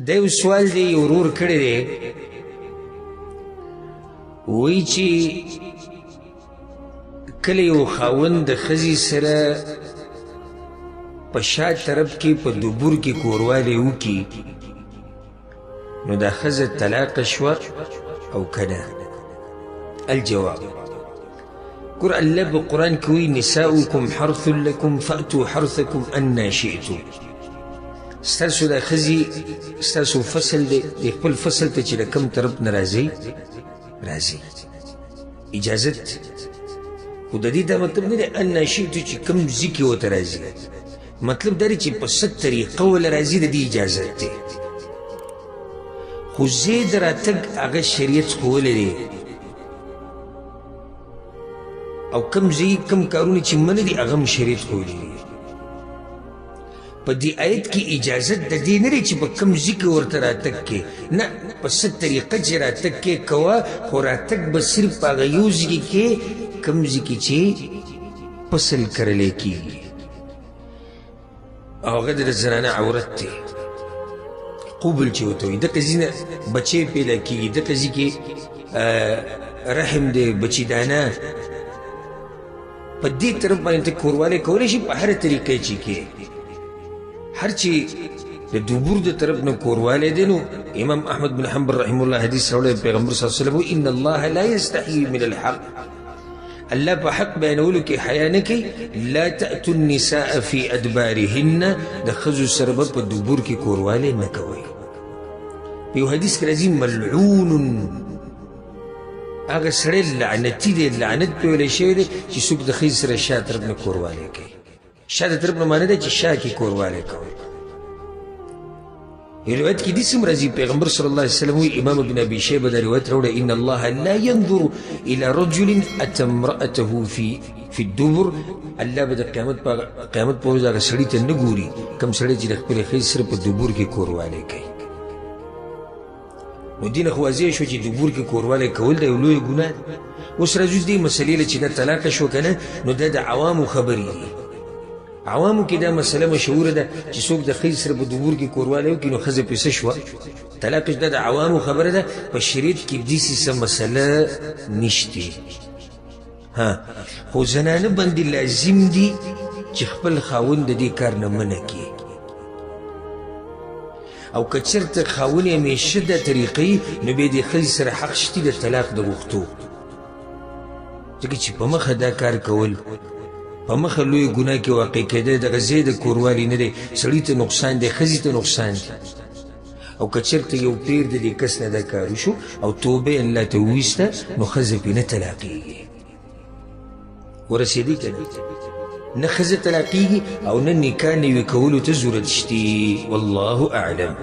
دا یو سوال دی یو ورور کړی دی، وایي چې کله یو خاوند د ښځې سره په شا طرف کې په دبور کې کوروالی وکړي نو دا ښځه طلاقه شوه او که نه؟ الجواب، ګوره الله په قرآن کې وایي نساؤکم حرث لکم فأتوا حرثکم انا شئتم. ستاسو دا ښځې ستاسو فصل دی، د خپل فصل ته چې د کوم طرف نه راځئ راځئ، اجازت. خو د دې دا مطلب نه دی انا شئتو چې کوم ځای کې ورته راځي، مطلب دا دی چې په څه طریقه ورله راځي د دې اجازت دی. خو ځای د راتګ هغه شریعت ښوولی دی، او کوم ځای کوم کارونه چې منع دي هغه هم شریعت ښوولی دی. په دې آیت کې اجازت د دې نه دی چې په کوم ځای کې ورته راتګ کې، نه، په څه طریقه چې راتګ کې کوه، خو راتګ به صرف په هغه یو ځای کې کوم ځای کې چې فصل کرلی کېږي، او هغه د زنانه عورت دی، قبل چې ورته وایي. دغه ځای نه بچی پیدا کېږي، دغه ځای کې رحم دی، بچی دانه. په دې طرف باندې ته کوروالی کولی شي په هره طریقه چې کې، هر چې د دبور د طرف نه کوروالی دی. نو امام احمد بن حنبل رحمه الله حدیث راوړی، پیغمبر صلی الله علیه وسلم وایي ان الله لا یستحیي من الحق، الله په حق بیانولو کې حیا نه کوي. لا تأتوا النساء فی ادبارهن، د ښځو سره به په دبور کې کوروالی نه کوئ. په یو حدیث کې راځي ملعون، هغه سړی لعنتي دی، لعنت پرې ویلی شوی دی چې څوک د ښځې سره شا طرف نه کوروالی کوي. شا د طرف نه معنی ده چې شا کې کوروالی کوي. یو روایت کې داسې هم راځي، پیغمبر صلی الله علیه وسلم وایي، امام ابن ابي شیبه دا روایت راوړی، ان الله لا ينظر الى رجل اتى امرأته في الدبر. الله به د قیامت په ورځ هغه سړي ته نه ګوري کوم سړی چې د خپلې ښځې سره په دبر کې کوروالی کوي. نو دې نه خو واضح شو چې دبر کې کوروالی کول دا یو لویه ګناه ده. اوس راځو دې مسلې له چې دا طلاقه شوه که نه، نو دا د عوامو خبرې دي. عوامو کې دا مسله مشهوره ده چې څوک د ښځې سره په دبور کې کوروالی وکړي نو ښځه پرې څه شوه؟ طلاق شوه. دا د عوامو خبره ده، په شریعت کې داسې څه مسله نشته. ها، خو زنانه باندې لازم دي چې خپل خاوند د دې کار نه منع کړي، او که چېرته خاوند یې همیشه دا طریقه نو بیا دې ښځې سره حق شتي د طلاق د غوښتو، ځکه چې په مخه دا کار کول په مخه لوی ګناه کې واقع کېدی، دغه ځای د کوروالی نه دی، سړي ته نقصان دی، ښځې ته نقصان دی. او که چېرته یو پیر د دې کس نه دا کار وشو او توبه یې الله ته وویسته نو ښځه پرې نه طلاقېږي. ورسېدی که نه؟ نه ښځه طلاقېږي او نه نکاح نوي کولو ته ضرورت شتي. والله اعلم.